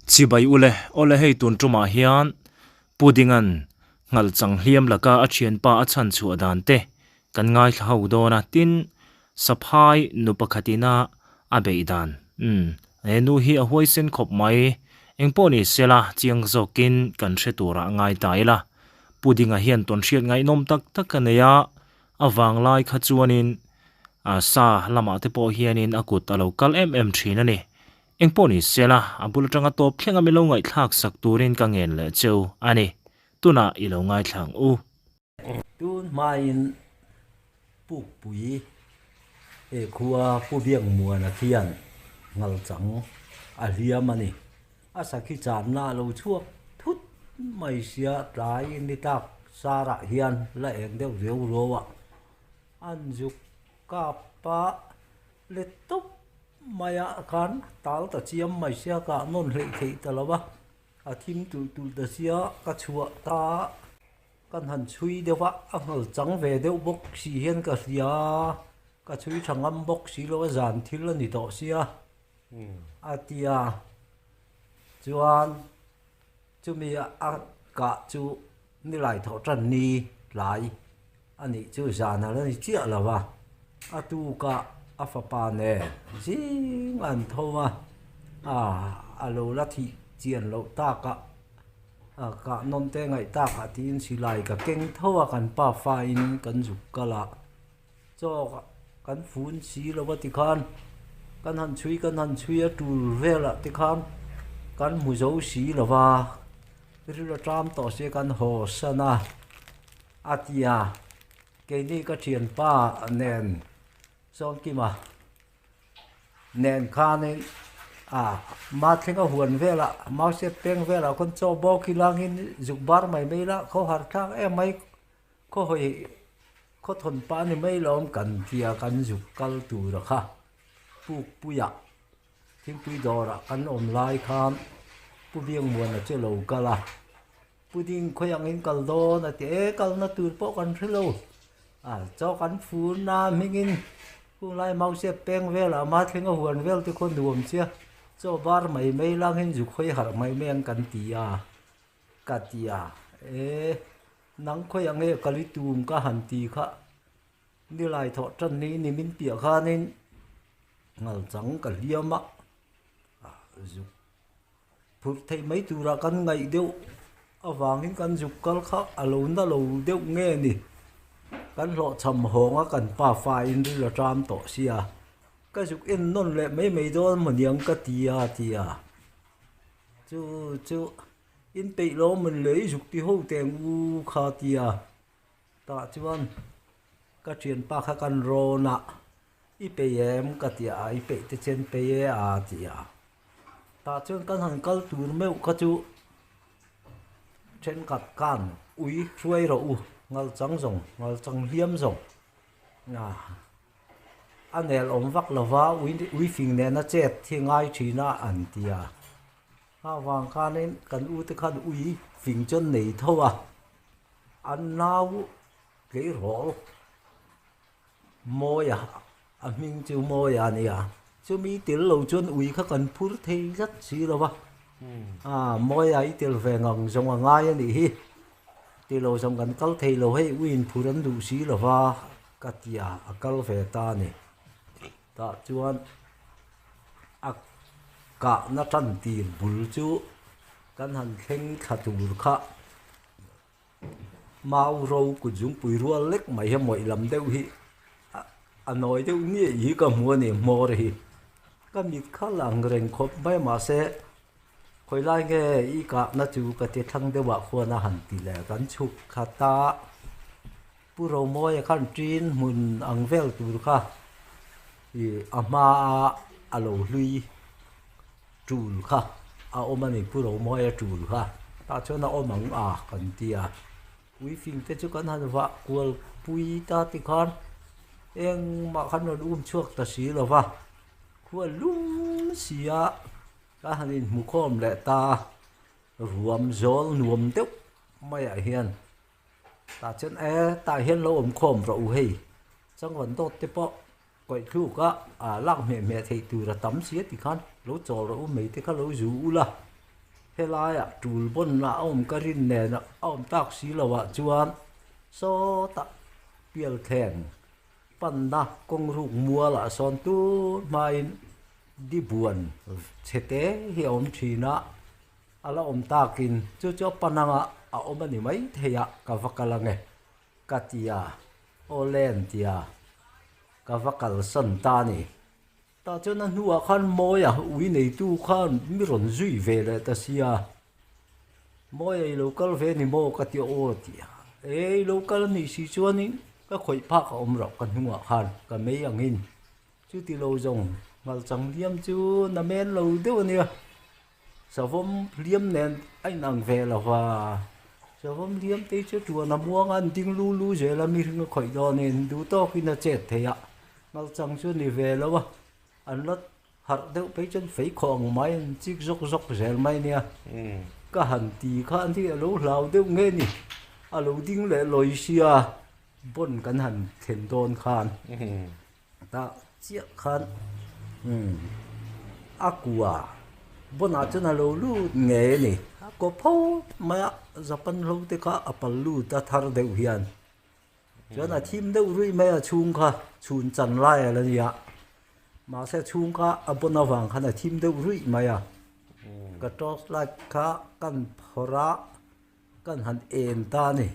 Chibai ule, awle hei tun tumah hian Pudinga'n nghalchang hliam laka a thianpa a chhan chhuah dan te kan ngaithla ho dawn a, tin Saphai nu pakhatina a beih dan. Umm, he nu hi a huaisen khawp mai, engpawh ni sela chiang zawkin kan hre turah ngai ta ila. Pudinga hian tawnhriat ngaihnawm tak tak a nei a, a vanglai kha chuanin sa lamah te pawh hianin a kut a lo kal em em thin a ni. Engpawh ni sela, a bul atanga tawp thlenga mi lo ngaihthlak sak turin ka ngen leh cheu a ni. Tunah i lo ngaithla ang u. Tun hmain Pukpui he khua Pu Biakmuana khian ngalchang a hliam a ni. A sakhi channa a lo chhuak thut mai sia tlai ni tlak sarah hian la eng deuh riau riau a, an zuk kap a let tawp maia khan tal ta chiam mai sia kah nawn hleih theih ta lo va, a thim tulh tulh ta sia ka chhuah ta kan han chhui deuh a, a nghal chang ve deuh bawk si hian ka hria ka chhui tha ngam bawk si lo a zan thil a ni tawh sia a tia chuan chumi a kah chu nilai thawh tan ni tlai a nih chu zan a la ni chiah lo va, a tukah a fapa nen zing an tho a, a lo la thih chian loh takah kah nawn te ngaih takah tiin silai ka keng tho a kan pa fain kan zuk kal a, chaw kan fun si lo a tikhan kan han chhui kan han chhui a tul velah tikhan kan hmu zo si lo va, ril a ṭam tawh sia kan haw san a. A ti a, keini ka thianpa nen Sawmkima nen khanin a Mathlenga huan velah Mausiat peng velah khawn chaw bawk hi langin zuk bar mai mai la khaw har thlak em mai khaw hawi khaw thawn pah a ni mai lawm kan tia kan zuk kal tur a kha Pukpuia thingpui dawrah kan awm lai khan Pu Biangmuana chu lo kal a. Pudding khawi angin kal dawn a ti e, kalna tur pawh kan hre lo. A chaw kan fur na hmingin khunglai mausiat peng velah Mathlenga huan vel te khaw nuam chia chaw bar mai mai langin zu khawi harh mai mai ang kan ti a, ka ti a. E, nang khawi ange kal i tum ka han ti kha nilai thawh tan ni ni min piah khanin ngalchang ka hliam a, a zuk. Phurh theih mai turah kan ngaih deuh avangin kan zuk kal kha a lo na lo deuh nge ni. Kan hlawhchham hawng a kan pa fain ril a ṭam tawh sia. Ka zuk en nawn leh mai mai dawn maw niang ka ti a ti a. Chu chu in peih lo mawn le i zuk ti ho teng u kha ti a. Tah chuan ka ṭhianpa kha kan rawn a, i peih em ka ti a, i peih te chen peih e a ti a. Tah chuan kan han kal tur meuh kha chu thenkhat khan ui hruai rawh u, ngalchang zawng, ngalchang hliam zawng a nel awm vak lo va, ui fing nena chet hi ngai thin a an ti a. A vang khanin kan ute khan ui fing chuan nei tho a, an nau tleirawl Mawia a hming chu Mawia a ni a, chumi tel lo chuan ui kha kan phur thei zat si lo va, ah Mawia i tel ve ngang zawng a ngai a nih hi, ti lo zawng kan kal thei lo hei uiin phur an duh si lo va ka ti a, a kal ve ta a ni. Tah chuan a kahna tan tir bul chu kan han thleng thla tur kha. Mau ro kut zungpui rual lek mai hi a mawih lam deuh hi a nawi deuh nge hi ka hmu a ni hmawr hi ka mit kha lang reng khawp mai mahse khawi lai nge i kahna chu ka ti thlang deuh ah khuan a han ti leh kan chhuk khat a Pu Romawia khan ṭin hmun ang vel tur kha ih a hma a a lo hlui ṭul kha a awm a ni Pu Romawia ṭul kha tah chuan a awm ang a kan ti a puifing te chu kan han vah kual pui ta tikhan engmah khan rawn um chhuak ta si lo va khua lum si a ka han inhmu khawm leh ta ruam zawl nuam deuh maiah hian. Tah chuan e tah hian lo awm khawm rawh u hei changvawn dawt te pawh kawih thluk a ah lak hmeh hmeh theih tur a tam si a tikhan lo chawl rawh u mai te kha lo zu ula. Helaiah tul bawnna a awm ka rin nen a awm tak si loah chuan sawtah pialthleng panna kawng ruk mualah sawn tun hmain dibuan chhete hi a awm thin a, a la awm takin chu chu a pan anga a awm a ni maithei a ka va kal ange ka ti a, aw len tia ka va kalsan ta a ni. Tah chuan a hnuah khan Mawia ui neitu khan mi rawn zui ve leh ta sia, Mawia i lo kal ve ni maw ka ti aw ti a, E i lo kal a nih si chuanin ka khawih phak a awm rauh ka hnungah khan ka mei angin chuti lo zawng nghalchang hliam chu na men lo deuh a nia. Savawm hliam nen a inang ve lo va, savawm hliam te chu tuan a muang a, an ding lu lu zel a, mihring a khawih dawnin duh tawkin a chet thei a, nghalchang chu a ni ve lo a, an la harh deuh phei chuan fei khawh ang mai an chik zawk zawk zel mai nia, ka han ti kha an hi a lo hlau deuh nge ni, a lo ding leh lawi sia bawn kan han thlen dawn khan. Tah chiah khan a kua bawnah chuan a lo lut ngei a ni. A kaw pho mai a, Japan hlo te kha a pal lut a thar deuh hian. Chuan a thim deuh ruih mai a chhung kha chhun chan lai a la ni a. Mahse chhung kha a bawn avang khan a thim deuh ruih mai a. Ka torch light kha kan phawrh a, kan han en ta a ni.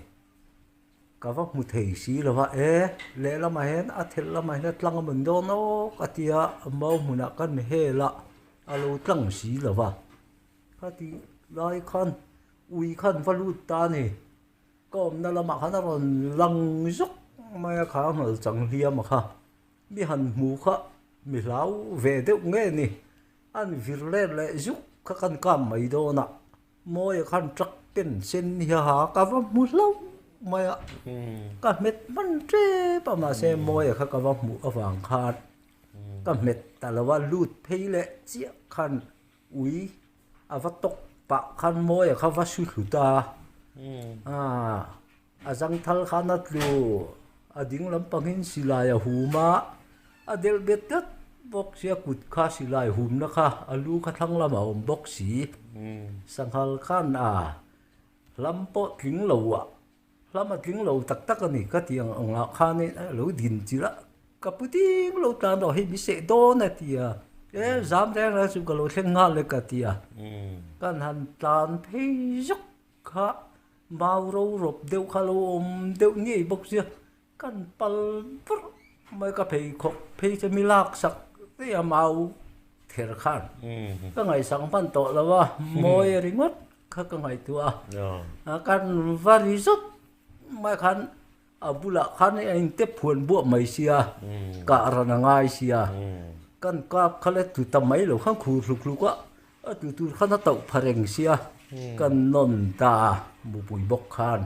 Ka va hmu thei si lo va, e, lehlamah hian a thelh lamah hian a tlang a mun dawn awk a tia mau hmunah kan hel a, a lo tlang si lo va. Khati lai khan ui khan va lut ta a ni. Ka awmna lamah khan a rawn lang zawk mai a, kha nghal chang hliam a kha. Mi han hmu kha mi hlau ve deuh nge ni, an vir let leh zuk kha kan kap mai dawn a. Mawia khan truck ken sen hi a ha ka va hmu hlauh mai a, ka hmet hman tep a mahse Mawia kha ka va hmuh avang khan ka hmet ta lo a, lut phei leh chiah khan ui a va tawk pah khan Mawia kha va su hlut a, a zangthal khan a tlu a ding lampangin silai a hum a, a delh bet tlat bawk sia kut kha silai humna kha a lu kha thlang lamah a awm bawk si. Sanghal khan a hlam pawh tling lo a, hlam a tling lo tak tak a ni ka tih ang angah khanin a lo din chilh a, ka pu ding lo tan rawh hei mi seh dawn a ti a, e zam reng reng chu ka lo thleng nghal e ka ti a, kan han tlan phei zuk kha mau ro rawp deuh kha lo awm deuh ngei bawk sia kan pal pur mai ka pheikhawk phei chu mi lak sak daih a mau ther khan ka ngaihsak hman tawh lo a mawi ringawt kha ka ngaihtuah a kan va ri zawt mai khan a bulah khan a intep huan buah mai sia kah ran a ngai sia kan kap kha le tu ta mai lo khan khur hluk hluk a A tu tur khan a tauh pha reng sia, kan nawn ta mupui bawk khan.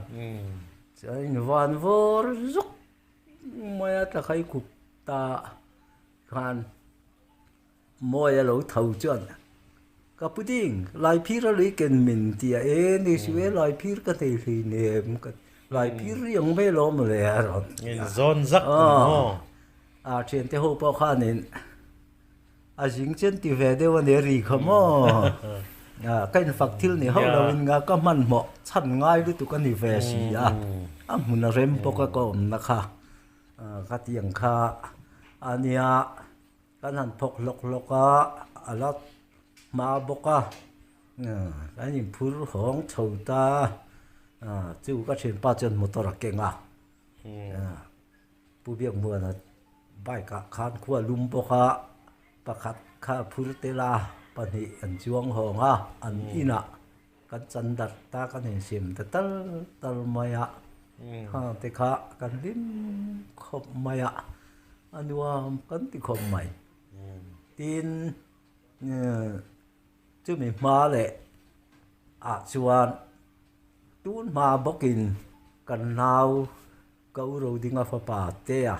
Chuanin van vawr zuk mai a tlakhai khup ta khan mawi a lo tho chuan ka pu ding Laiphir a lui ken min ti a, e ni su e Laiphir ka nei hlei nem ka Laiphir ri ang mai alawm le a rawn ti a. Zawn zak a ni maw? A thiante ho pawh khanin A zing chen ti ve deuh a ni ri kha maw? Ka infak thil ni hauh loin nga ka hmanhmawh chhan ngai lutuk a ni ve si a, a hmun a rem bawk a ka awmna kha ka ti ang kha a nia, kan han thawk hlawk hlawk a, a la hma bawk a, kan inphur hawng chho ta a, chu ka thianpa chuan motor a keng a. Pu Biakmuana bike ah khan khua lum bawk a, pakhat kha a phur tel a, pahnih an chuang hawng a, an inah kan chan darh ta kan insiam ta tal tal mai a, khang te kha kan hlim khawp mai a, a nuam kan ti khawp mai. Tin, chumi hma leh ah chuan tun hma bawkin kan nau Ka u Rodinga fapa Tea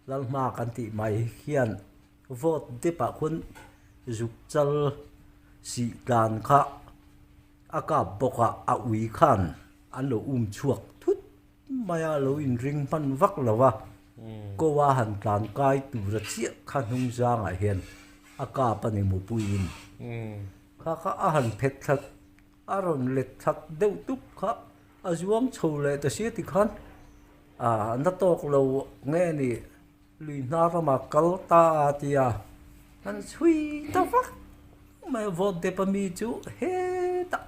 Lalhma kan tih mai hian vote dep ah khuan zuk chal sih tlan kha a kap bawk a, a ui khan an lo um chhuak thut mai a, lo inring hman vak lo a, ko a han tlan kai tura chiah kha hnung zangah hian a kap a ni mupuiin kha kha a han phet thla. A rawn let that deuh tup kha a zuang chho leh ta sia tikhan a na tawk lo nge ni lui hnar ramah kal ta a tia an chhui ta vak mai a vawt dep a mi chu hetah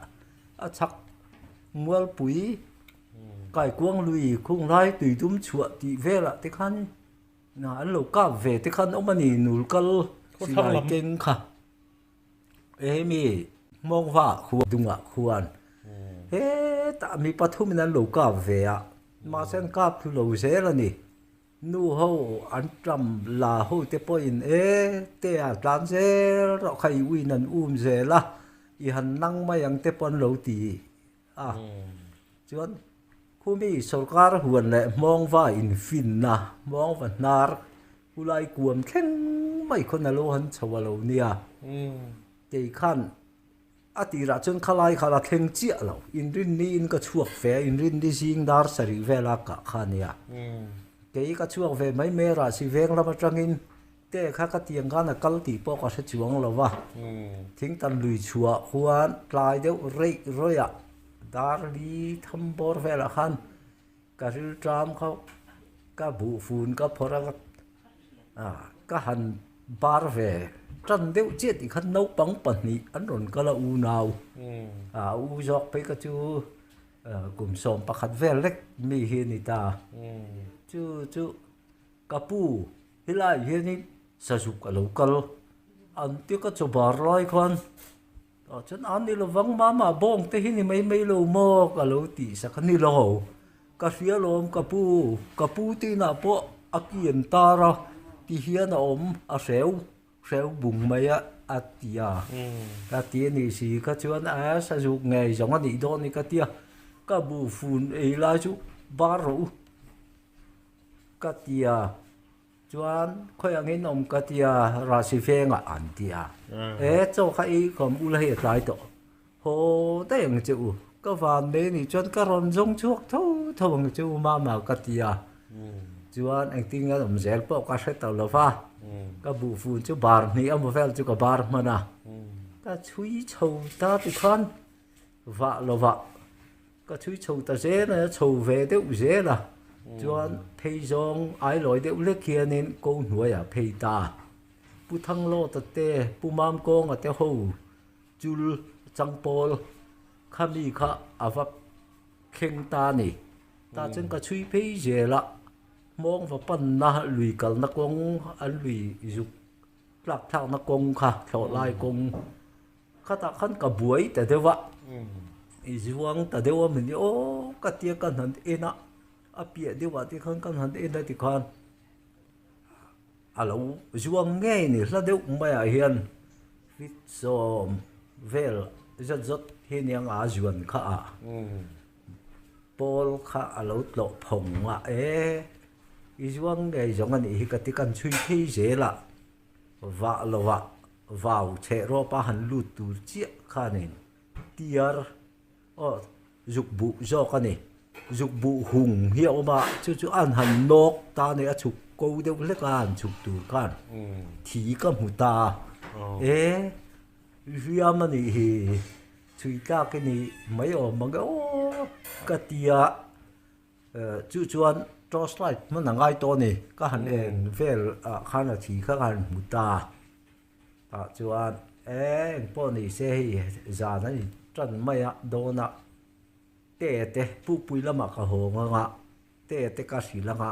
a chhak mualpui kaikuang lui khung lai tui dum chhuah tih velah te khan an lo kap ve te khan awm a ni nul kal silai keng kha. Hemi hmawngva khua dungah khuan hetah mi pathumin an lo kap ve a, mahse an kap thlu lo zel a ni. Nu ho an tam la ho te pawhin e te a tlan zel rawh kha i uin an um zel a, i han nang mai ang te pawh an lo ti a. Chuan khumi sorkar huan leh hmawngva infinna hmawngva hnar Khulai kuam thleng mai khawn a lo han chho a lo nia. Kei khan a tirah chuan khalai kha la thleng chiah lo. Inrinni in ka chhuak ve a, inrinni zing dar sarih vela kah kha a nia. Kei ka chhuak ve mai mai a rahsi veng lam atangin te kha ka tiang khan a kal tih pawh ka hre chuang lo va. Thingtan lui chhuah khuan tlai deuh reih rawih ah dar li tham bawr velah khan Ka rilṭam kha ka buhfun ka phawrh a, ah ka han bar ve ṭan deuh chiah tih khan naupang pahnih an rawn kal a unau, ah a u zawk phei kha chu kum 11 vel lek mi hi a ni ta. Chu chu ka pu helaiah hianin sazuk a lo kal an tia ka chaw bar lai khan Tah chuan a ni lovang mama bawng te hi ni mai mai lo maw ka lo tih sak a ni lo. Ka hria lawm ka pu, ka pu te inah pawh a kian tar a ti hian a awm a hreu hreu bung mai a a ti a. Ka ti a nih si kha chuan a sazuk ngei zawng a nih dawn ni ka tia ka buhfun ei lai chu bar rawh u ka ti a. Chuan khawi angin awm ka tia Rahsi vengah an ti a. E chaw kha ei khawm ula hei a tlai tawh. Haw daih ang che u. Ka van mai anih chuan ka rawn zawng chhuak tho tho ang che u mama ka ti a. Chuan engtin nge an awm zel pawh ka hre ta lo va. Ka buhfun chu bar hnih emaw vel chu ka bar hman a. Ka chhui chho ta tikhan vah lovah. Ka chhui chho ta zel a, chho ve deuh zel a, chuan phei zawng ailawi deuh hlek hianin ko hnuaiah phei ta. Pu Thanglawta te, Pu Mamkawnga te ho chul changpawl kha mi kha a va thleng ta a ni. Tah chuan ka chhui phei zel a, hmawng va panna lui kalna kawng an lui zuk tlak thlakna kawng kha thlawh lai kawng Khatah khan ka buai ta deuh a, i zuang ta deuh a mini aw ka tia ka han en a, a piah deuh ah te khan ka han en a tikhan a lo zuang ngei ni hla deuh maiah hian fit sawm vel zat zawt hi nia a zuan kha a, pawl kha a lo tlawh phawng a e i zuang ngei zawng a nih hi ka ti kan chhui phei zel a. Vah lovah vau chheh rawpa han lut tur chiah khanin tiar aw zuk buh zawk a ni. Zuk buh hung hi a awm a, chu chu an han nawk ta a ni, a chhuk ko deuh hlek a han chhuk tur khan thi ka hmu ta a, e hliam a nih hi, chhui tlak i nih mai awm ang e aw ka ti a. Chu chuan torch light hman a ngai tawh a ni. Ka han en vel ah khan a thi kha ka han hmu ta. Tah chuan e engpawh ni se hei zan a ni tan mai a dawn a te te pukpui lamah ka hawng ang a te te ka hrilh ang a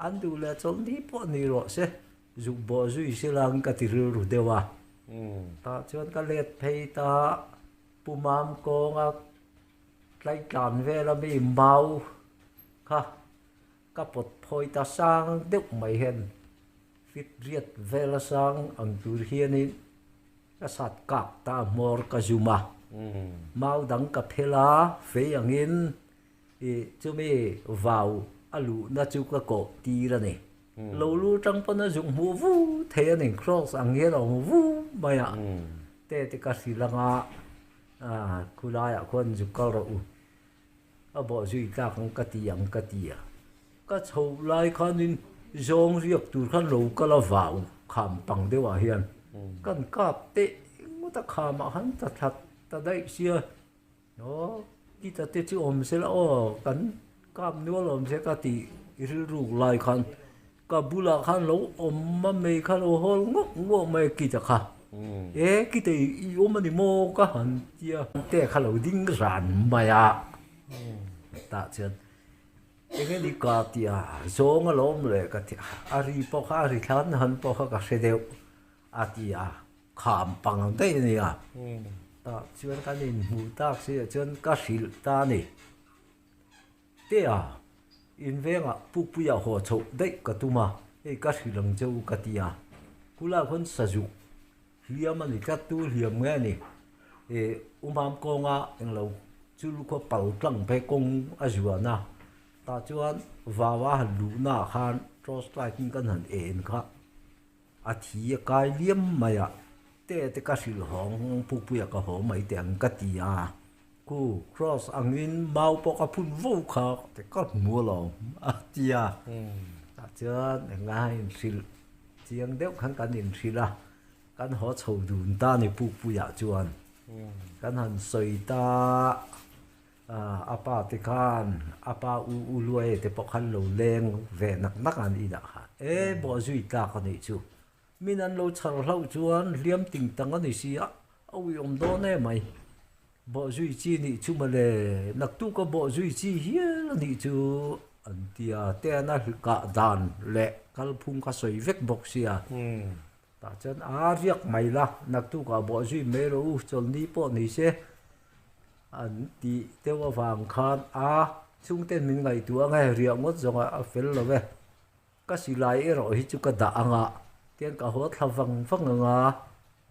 an duh leh chawlhni pawh ni rawh se zuk bawh zui sila ang ka ti rilru deuh a. Tah chuan ka let phei ta Pu Mamkawnga Tlaitlan vela mi mau kha ka pawt phawi ta sang deuh mai hian fit riat vela sang ang tur hianin ka sat kak ta a hmawr ka zum a, mau dang ka phel a, fei angin ih chumi vau a luhna chu ka kawh tir a ni. Lo lu tang pawn a zuk hmuh vu thei a ni, cross ang hian a awm vu mai a, te te ka hrilh ang a. A, khulaiah khuan zuk kal rawh u. A bawh zui tlak ang ka ti ang ka ti a. Ka chho lai khanin zawng riak tur khan lo kal a vau kham pang deuhah hian kan kap teh ngawt a khamah khan ta thlat ta daih sia. Aw, kita te chu awm sela aw, kan kap nual awm se ka tih rilruk lai khan ka bulah khan lo awm a mei kha lo hawl ngawk ngawk mai a kita kha. E kita i awm a ni maw ka han tia. Te kha lo ding ran mai a, tah chuan eng nge ka tia zawng alawm le ka ti a, a ri pawh kha a ri thlan han pawh kha ka hre deuh a ti a. Kham pang ang daih a ni a, tah chuan kan inhmuh tak si ah chuan ka hrilh ta a ni. Tea, invengah Pukpuia haw chhoh daih ka tum a, hei ka hrilh ang che u ka ti a. Khulai khawn sazuk hliam a ni tlat tu hliam nge a ni. Ih Umam kawnga englo chu lukhaw pal tlang phei kawng a zuan a, tah chuan vau a han luhna ah khan torch light in kan han en kha. A thi a kai liam mai a, te te ka hrilh hawng Pukpuia ka haw mai teh ang ka ti a, khu cross angin mau pawh ka phun vo kha te ka hmu alawm a ti a, tah chuan enga inhrilh chiang deuh khan kan inhrilh a, kan haw chho dun ta a ni Pukpuia chuan kan han sawi ta. A pa te khan a pa u u luai te pawh khan lo leng ve nak nak an inah khan e bawh zui tlak a nih chu. Min an lo chhar hlauh chuan hliam ting tang a ni si a, a uiawm dawn em mai. Bawh zui chi nih chu mawle, naktuk a bawh zui chi hial a nih chu an ti a, Teana kah dan leh kalphung kha sawi vek bawk sia. Tah chuan a riak mai la, naktukah bawh zui mai rawh u, chawlhni pawh ni se an tih deuh avang khan a chhungten min ngaihtuah ang e, riah ngawt zawngah a fel lo e, ka silai erawh hi chu ka dah ang a, tiang ka haw thla vang vang ang a,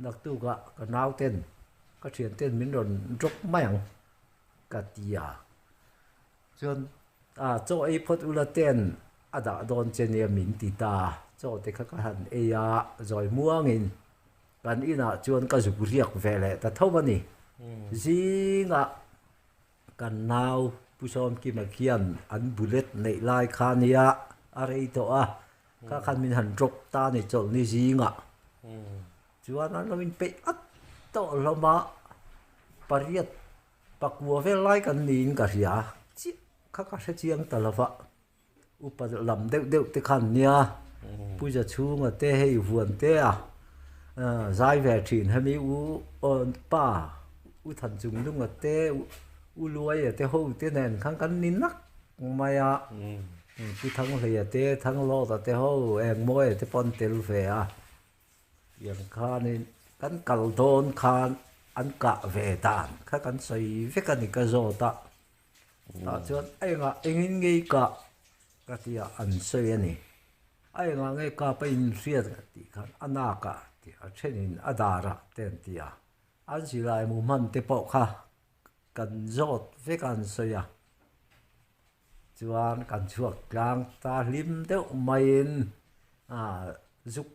naktukah ka nauten ka thianten min rawn drop mai ang ka ti a. Chuan a chaw ei phawt ula ten a dah dawn che nia min ti ta, chaw te kha ka han ei a, zawi muangin kan inah chuan ka zuk riak ve leh ta tho a ni. Zingah kan nau Pu Sawmkima khian an bullet neih lai kha nia a rei tawh a, kha khan min han drop ta a ni chawlhni zingah. Chuan an lo inpeih at tawh hlawm a, pariat Pakua vel lai kan niin ka hria chiah kha ka hre chiang ta lova, upa lam deuh deuh te khan nia puja chhunga te hei vuan te a zai ve thin hemi u pa u than chung lunga te u luaia te ho te nen khan kan ni nak mai a, pu Thanghleia te Thanglawta te ho Engmawia te pawh an tel ve a. Tiang khanin kan kal dawn khan an kah ve dan kha kan sawi vek a ni ka zawt a, tah chuan a engah engin nge i kah ka ti a an sawi a ni, a engah nge kap a inhriat ka tih khan a nak ah tih a thenin a dar ah te an ti a, an silai mu hman te pawh kha kan zawt vek a an sawi a, chuan kan chhuak tlang ta hlim deuh maiin zuk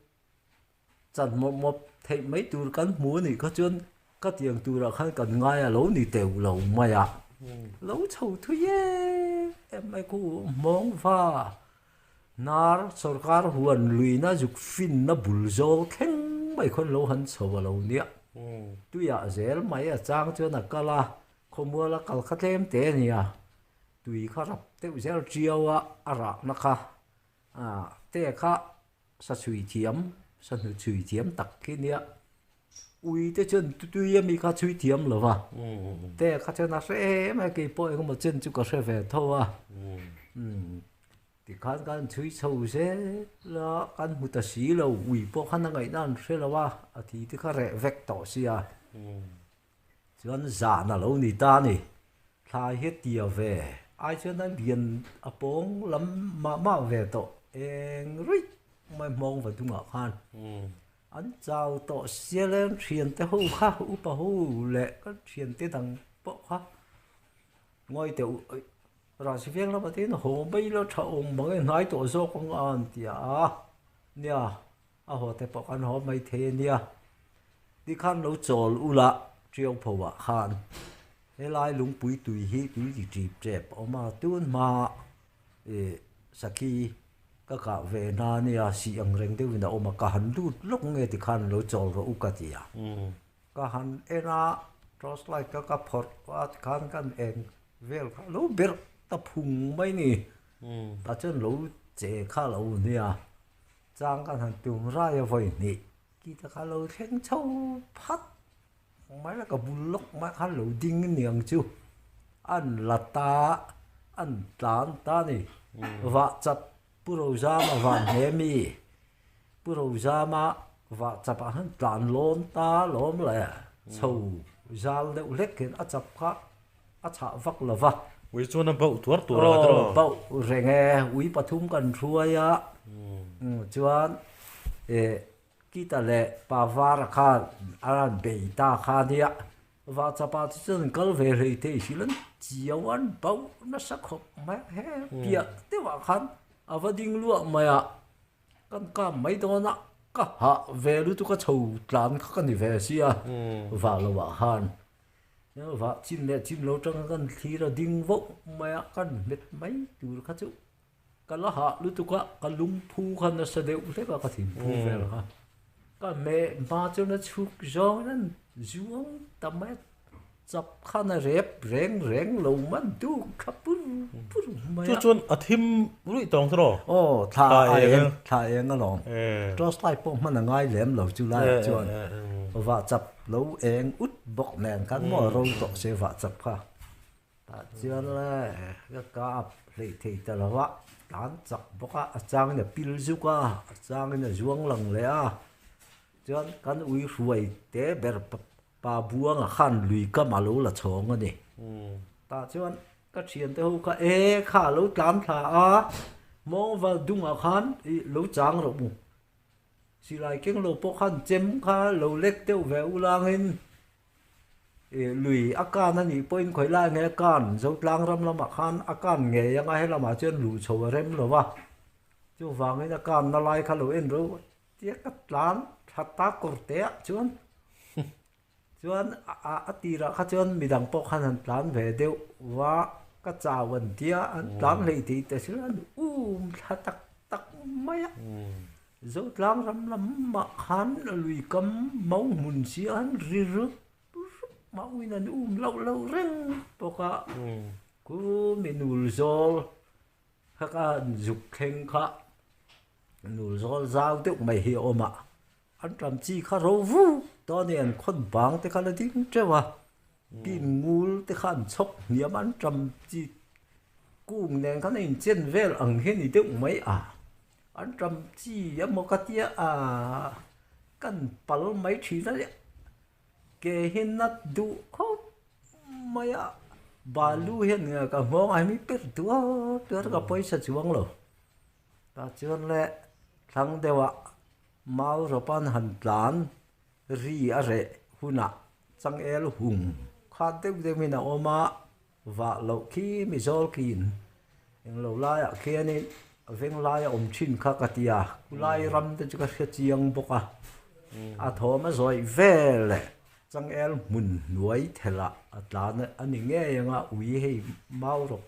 Chan mawp mawp theih mai tur kan hmu a nih kha chuan ka tiang turah khan kan ngai a lo ni teuh lo mai a, lo chho thui em em mai khu hmawng va hnar sorkar huan luina zuk finna bul zawl thleng mai khawn lo han chho a lo nia, tuiah zel mai a chang chuan a kal a, khawmual a kal kha tlem te a nia, tui kha rap deuh zel tiau a a rahna kha te kha Sa chhui thiam, sa hnu chhui thiam tak khi nia. Ui te chuan tui ami kha chhui thiam lo va. Te kha chuan a hre em a, kei pawh engemaw chen chu ka hre ve tho a. Tikhan kan chhui chho zel a, kan hmu ta si lo, ui pawh khan a ngaihna an hre lo a, a thi te kha reh vek tawh sia. Chuan zan a lo ni ta a ni. Thla hi tia ve ai chuan a lian a pawng lam mah mah ve tawh eng ruih mai hmawng va dungah khan an chau tawh sial em thiante ho kha upa ho leh ka thiante dang pawh kha ngawi teh rasi veng lamah te hian haw mai ila tha awm mang e hnai tawh zawk ang a an ti a nia. A haw te pawh kan haw mai thei a nia. Tikhan lo chawl ula Tiau pho ah khan helai lungpui tui hi tui ti tip tep a awm a, tun hma ih sakhi ka kah ve na nia sih ang reng deuhin a awm a, ka han lut lawk nge tikhan lo chawl rawh u ka ti a. Ka han en a. Torch light kha ka phawrh a tikhan kan eng vel kha a lo berh ta phung mai ni. Tah chuan lo che kha a lo nia. Chang kan han tum rai a vawi hnih ki te kha lo thleng chho phat mai la ka bul lawk mai khan lo ding niang chu an la ta an tlan ta ni. Vah chap Pu Rozama van hle mi Pu Rozama vah chap ah khan tlan lawn ta lawm le chho zal deuh hlek hian a chap kha a chhah vak lo va. Ui chuan a bauh tuar tuar ang a tiraw? Aw bauh reng e, ui pathum kan hruai a, chuan eh Kita leh Pa Vara khan a rawn bei ta kha nia, vah chapah chu chuan kal ve hlei thei hrilh an chiau an bauh nasa khawp mai a, he piah deuhah khan a va ding luah mai a. Kan kap mai dawn a, ka hah ve lutuk a chho tlan kha ka ni ve sia, vah lo ah khan vah chin leh chin lo tanga kan thlir a ding vauh mai a, kan hmet mai tur kha chu ka la hah lutuk a, ka lungphu kha nasa deuh hlek a ka thinphu vel kha, ka hmeh hma chuan a chhuk zawng in an zuang ta mai a. Chap khan a rep reng reng lo man duk tha pur pur mai a. Chu chuan a thim ruih tawng chu raw? Aw, thla a eng, thla eng alawm. Torch light pawh hman a ngai lem lo chu laiah chuan vah chap lo eng ut bawk nen khan maw ro tawh se vah chap kha. Tah chuan le ka kap hleih thei ta lo a, tlan chak bawk a, a changin a pil zuk a, a changin a zuang lang leh a. Chuan kan ui hruai te ber Pa Buanga khan lui kam a lo la chhawng a ni. Tah chuan ka thiante ho kha e kha a lo tlan thla a, Mawngval dungah khan i lo chang rawh mu. Silai keng lo pawh khan chem kha lo lek deuh ve ulangin i lui a kan a nih pawhin khawi lai nge a kan, Zotlang ram lamah khan a kan ngei anga helamah chuan luh chho a rem lo va. Chuvangin a kanna lai kha lo en ro. Tia ka tlan thla ta kawr te ah chuan chuan a tirah kha chuan midang pawh khan han tlan ve deuh va ka chau an tia an tlan hlei thei ta si an um thla tak tak mai a Zotlang ram lamah khan lui kam mau hmun si a han ri rup rup mauin an um loh loh reng bawk a khu mi nul zawl kha ka zuk thleng kha. Nul zawl zau deuh mai hi a awm a, an ṭam chi kha ro vuk tawh a ni, an khawn bang te kha la ding teuh a, pin ngul te kha an chhawk hniam a, an ṭam chi kung nen khan a inchen vel ang hi a ni deuh mai a, an ṭam chi emaw ka tia ah kan pal mai ṭhin a nia, ke hi nat duh khawp mai a, balu hian ka nghawng a hemi per tuar tuar ka pawisa chuang lo. Tah chuan le thlang deuhah mau rawpan han tlan ri a reh hunah changel hung khat deuh deuhin a awm a, vah loh khi mi zawl kin englo laiah khianin veng laia awm thin kha ka ti a, khulai ram te chu ka hre chiang bawk a, a thawm a zawih vel leh changel hmun hnuai thelh a tlan a ni ngei ang a, ui hei mau rawp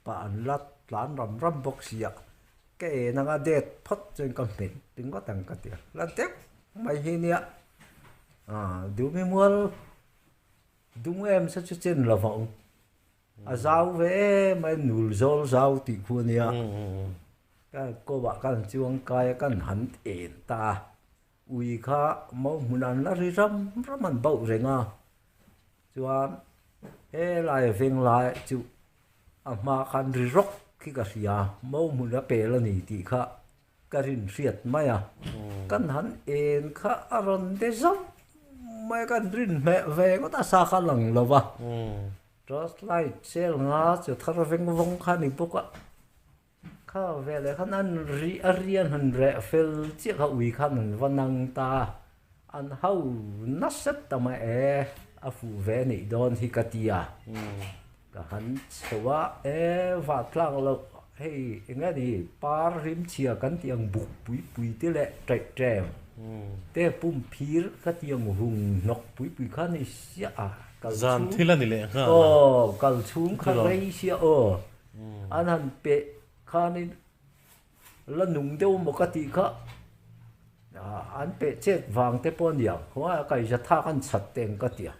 Pah an la tlan ram ram bawk si a, ka en anga det phawt chuan ka hmet ringawt ang ka ti a, la deuh mai hi nia Dumi mual dung em se chu chen lo vang a zau ve em a nul zawl zau tih khu a nia ka kawah khan chuang kai a kan han en ta a, ui kha mau hmun an la ri ram ram an bauh reng a. Chuan helai veng lai chu a hma khan ri rawk khi ka hria mo hmun a pel a ni tih kha ka rin hriat mai a kan han en kha a rawn de zauh mai a kan rin hmeh ve ngawt a sa kha lang lo va torch light sel nga chu thar veng vawng kha a ni bawk a kha veleh khan an ri a rian han reh fel chiah kha ui khan an va nang ta an ho nasa ta mai e a fuh ve anih dawn hi ka ti a ka han chho a e vah tlak loh hei eng nge ni par rim chhia kan tih ang buk pui pui te leh ṭaih ṭem te pum phir ka tih ang hung hnawk pui pui kha ni siah a kal Zan thil a ni leh nghal a. Aw kal chhung kha rei sia aw. An han peh khanin la nung deuh maw ka tih kha an peh chet vang te pawh a ni ang, khawngaih a kaihza thak an chhat teng ka ti a.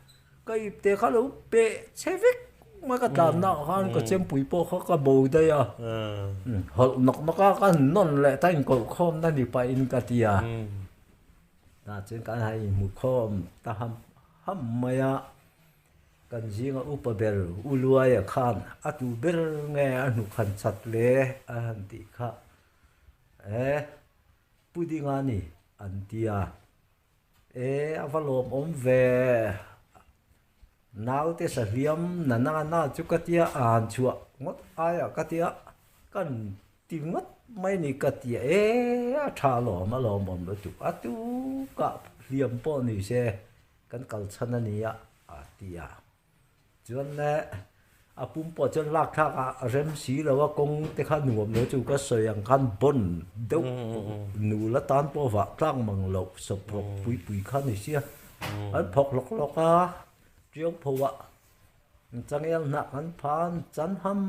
Ka ipte kha lo peh che vek mai ka tlanna ah khan ka chempui pawh kha ka bo daih a. Hawlh nawk nawk a ka nawn leh ta inkalhkhawmna ni pahin ka ti a. Tah chuan kan han inhmu khawm ta ham ham mai a. Kan zinga upa ber U Luaia khan a tu ber nge a hnuk han chat le a han tih kha e Puding a ni an ti a. E a va lawmawm ve naute sahliam na na na chu ka tia a han chhuah ngawt aiah ka tia kan ti ngawt mai ni ka tia e a tha lawm a lawmawm lutuk a tu kah hliam pawh ni se kan kal chhan a nia a ti a. Chuan le a pum pawh chuan lak thlak a rem si lo a kawng te kha nuam lo chu ka sawi ang khan bawn deuh nul atan pawh vah tlak mang loh sawp rawk pui pui kha ni sia an phawk lawk lawk a tiang pho ah changel hnah kan phan chan ham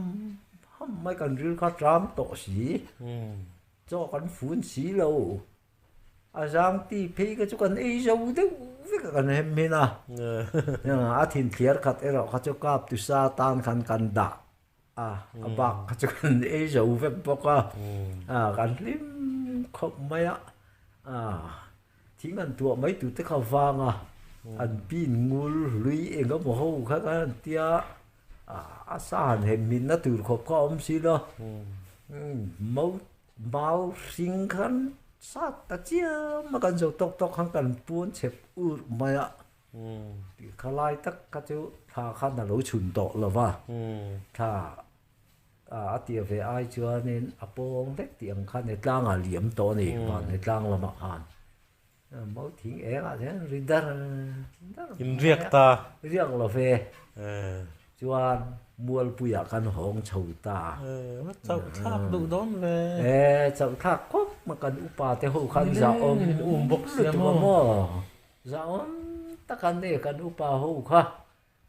ham mai kan ril kha tram tawh si chaw kan fun si lo. A zang ti phei kha chu kan ei zo deuh vek a kan hem hin a, a thin thliar khat erawh kha chu kap tu sa tan khan kan dah a, a bak kha chu kan ei zo vek bawk a, kan hlim khawp mai a, thing an tuah mai tur te kha vang a, an pin ngul hlui eng emaw ho kha kan han tia, a sa han hem hin na tur khawp kha a awm si lo, mau Mau hring khan sat ta chiam a kan zo tawk tawk khan kan puan chep ur mai a tih kha lai tak kha chu thla khan a lo chhun tawh lo va, thla a tia ve ai chuanin a pawng vek tih ang khan he tlangah liam tawh a ni van he tlang lamah khan mau thing engah hian ri dar dar In riak ta. Riak lo ve. Chuan Mualpuiah kan hawng chho ta. Chauh thlak duh dawn ve. E, chauh thlak khawp ma kan upa te ho khan zahawm um bawk sia maw. Zahawm tak an ni kan upa ho kha.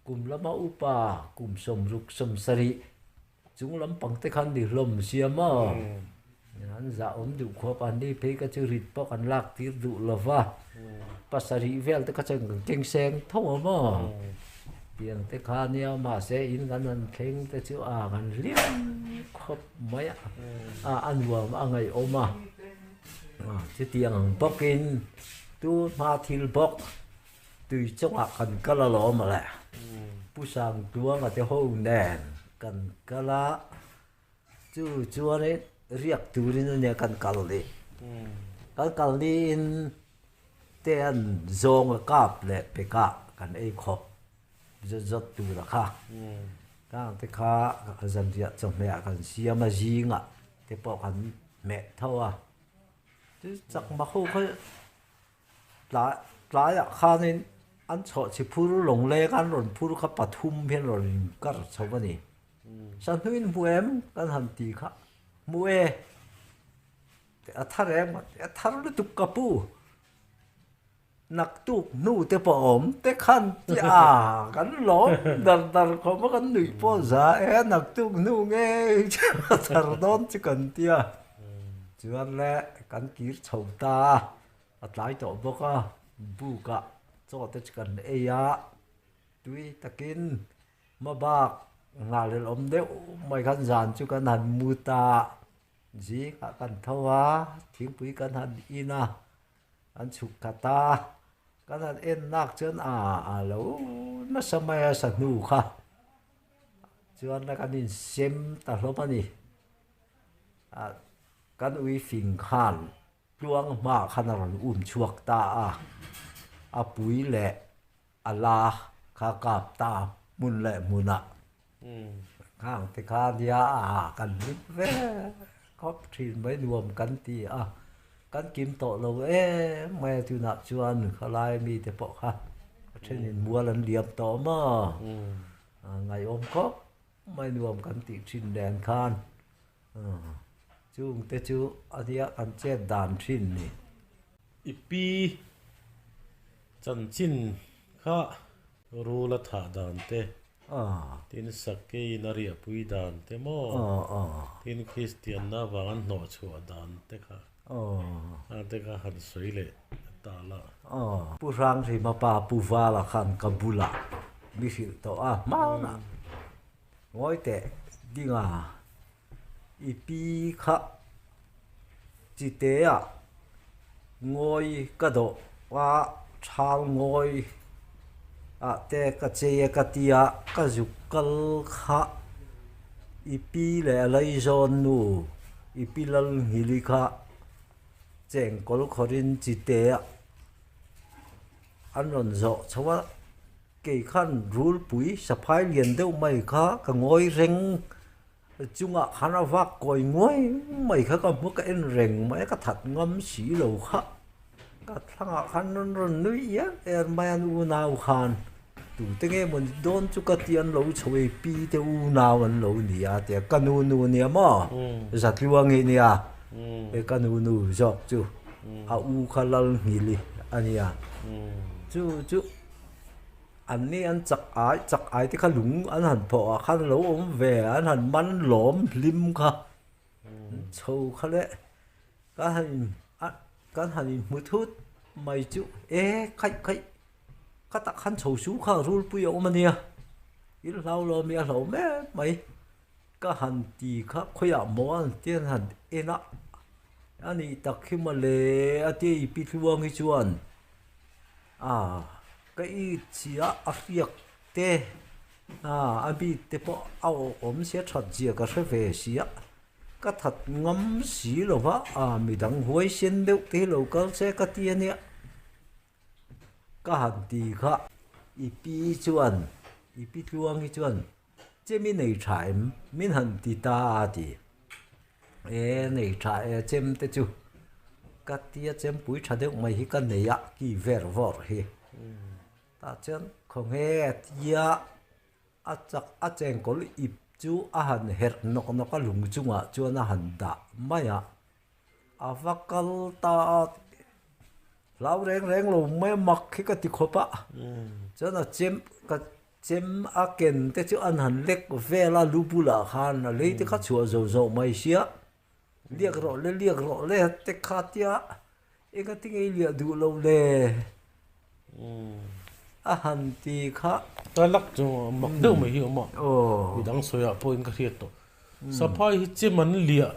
Kum lama upa kum 60 70 chung lampang te khan ni hlawm sia maw. An zahawm duh khawp an ni phei kha chu rit pawh kan lak tir duh lo va. 7 vel te kha chuan kan keng seng tho a maw. Tiang te kha nia mahse in kan han thleng te chu a kan hlim khawp mai a, a a nuam a ngaihawm a. Chutiang ang bawkin tu hma thil bawk Tui chungah kan kal alawm le. Pu Sangtuanga te ho nen kan kal a, chu chuanin riak turin a nia kan kal ni. Kan kal niin te an zawng a kap leh pekah kan ei khawp zawt zawt tur a kha. Kang te kha zanriah chawhmeh ah kan siam a, zingah te pawh kan hmeh tho a. Chu chakma ho kha Tlaiah khanin an chhawhchhi phur lawngleng an rawn phur kha pathum hian rawn inkar chho a ni. Sahnuin hmu em kan han ti kha, Hmu e, a thar em a thar lutuk ka pu, naktuk hnu te pawh a awm te khan ti a, kan lawm dar dar khawm a kan nuih pawh za e, naktuk hnu ngei a thar dawn chu kan ti a. Chuan le kan kir chho ta a. A tlai tawh bawk a, bukah chaw te chu kan ei a, tui takin hmabak nghalel awm deuh mai khan zan chu kan han mu ta a, zingah kan tho a, thingpui kan han in a, kan chhuk khat a, kan han en nak chuan a a lo nasa mai a sahnu kha chuan kan insem ta hlawm a ni, ah kan ui fing khan. Tluang hma khan a rawn um chhuak ta a, a pui leh a la kha kap ta hmun leh hmunah khang te kha nia a kan hlim ve khawp thin mai nuam kan ti a, kan kim tawh lo em mai a tunah chuan khalai mite pawh kha a thenin mual an liam tawh maw ngaihawm khawp mai nuam kan tih thin nen khan. Chung te chu a nia kan chet dan thin ni. I pi chanchin kha rul a thah dan te, tin sakeiin a riahpui dan te maw, tin Kristianna avang an hnawhchhuah dan te kha, a te kha han sawi leh ta la. Pu Hranghrima pa Pu Vala khan ka bulah. Mi hrilh tawh a hmanah ngawi teh dinga i pi kha chite ah ngawi ka dawh a thal ngawi ah te ka chei a ka tia ka zuk kal kha i pi leh a laizawn nu i pi Lalnghili kha chengkawl khawrin chite ah An rawn zawh chho a, kei khan rulpui saphai lian deuh mai kha ka ngawi reng chungah khan a vak kawi nguai mai kha ka hmu ka en reng mai a, ka that ngam si lo kha. Ka thlangah khan an rawn nui iar iar mai a, an unau khan tute nge maw ni dawn chu ka ti an lo chho ei pi te unau an lo ni a tia ka nu nu nia maw Zatluangi nia he ka nu nu zawk chu. A u kha Lalnghili a nia. Chu chu an ni an chak ai chak ai te kha lung an han phawh ah khan a lo awm ve an han man lawm hlim kha chho kha le kan han in kan han in hmu thut mai chu e khaih khaih ka tak khan chho su kha rulpui a awm a nia il hlau lo ami a hlo mek mai. Ka han ti kha khawiah maw an ti an han en a, a nih tak hi mawle a tia i pi tluang hi chuan a ka it chi a a hriak te a a bik te pawh a awm sia that zia ka hre ve sia ka that ngam si lo va a midang huai sen deuh te hi lo kal se ka ti a nia. Ka han ti kha i pi chuan i pi tluang hi chuan chem i nei tha em min han ti ta a ti. E nei tha e chem te chu ka tia chem pui tha deuh mai hi ka nei a ki ver vawr hi. Tah chuan khawnge a tia a chak a chengkawl ip chu a han herh nawk nawk a lung chungah chuan a han dah mai a. A va kal ta a, hlau reng reng lo mai a mak hi ka ti khawp a, chuan a chem ka chem a ken te chu an han lek vel a lu bulah khan a lei te kha chhuah zo zo mai sia, liak rawh le liak rawh le te kha tia enga tinge i liah duh lo le a han ti kha. Ta lak chu mak deuh mai hi a awm a, midang sawiah pawhin ka hriat tawh. Saphai hi chem an liah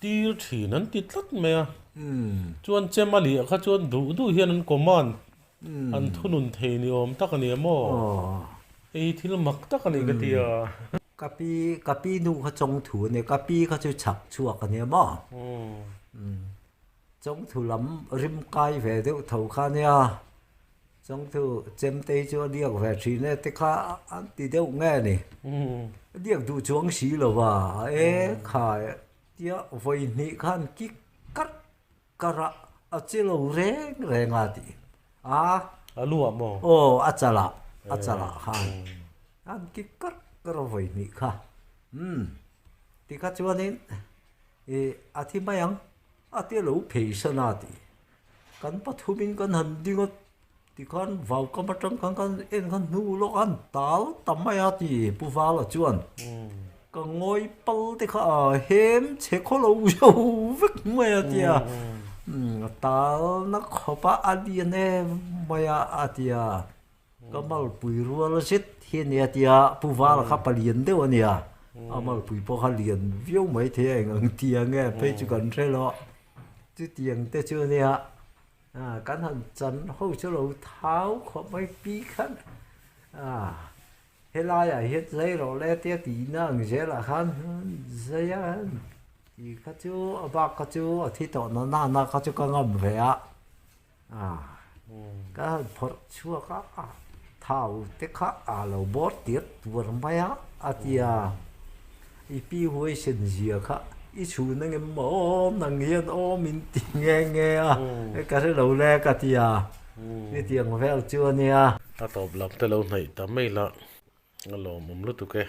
tir thin an ti tlat mai a, chuan chem a liah kha chuan duh duh hian an command an thunun thei ni awm tak a ni a maw? Hei hi thil mak tak a ni ka ti a. Ka pi ka pi nu kha chawngthu a nia, ka pi kha chu chhak chhuak a nia maw? Chawngthu lam rim kai ve deuh tho kha a nia. Chawngthu chemtei chu a diak ve thin e te kha an ti deuh nge ni. A diak duh chuang si lo va, e kha tia vawi hnih khan ki karh karh a, a che lo reng reng a tih a. A luah maw? Aw, a chalah, a chalah khan an ki karh karh a vawi hnih kha. Umm, tikha chuanin i a thi mai ang, a tia lo phei san a tih. Kan pathumin kan han ding a tikhan vau kam atang khan kan en khan hnu lawk an tal ta mai a ti Pu Vala chuan ka ngawi pal te kha a hem chhe khaw lo zo vek mai a tia a tal na khawp a a lian em mai a a tia ka malpui rual zet hi a nia tia Pu Vala kha palian deuh a nia a malpui pawh kha lian viau mai thei a eng ang tia nge phei chu kan hre lo. Chutiang te chu nia kan han chan ho chu lo thau khawp mai pi khan helaiah hian zai rawh le tia tihna ang zelah khan zai a tih kha chu a bak kha chu a thi tawh na nana kha chu ka ngam ve a ka han phawrh chhuak a thau te kha a lo bawr tir tur mai a a ti a. I pi huaisen zia kha i chhun ang em maw awm nang hian awm in ti nghe nghe a, ka hre lo le ka ti a, hetiang vel chu a nia. A tawp lam te lo hnaih ta mai la, a lawmawm lutuk e.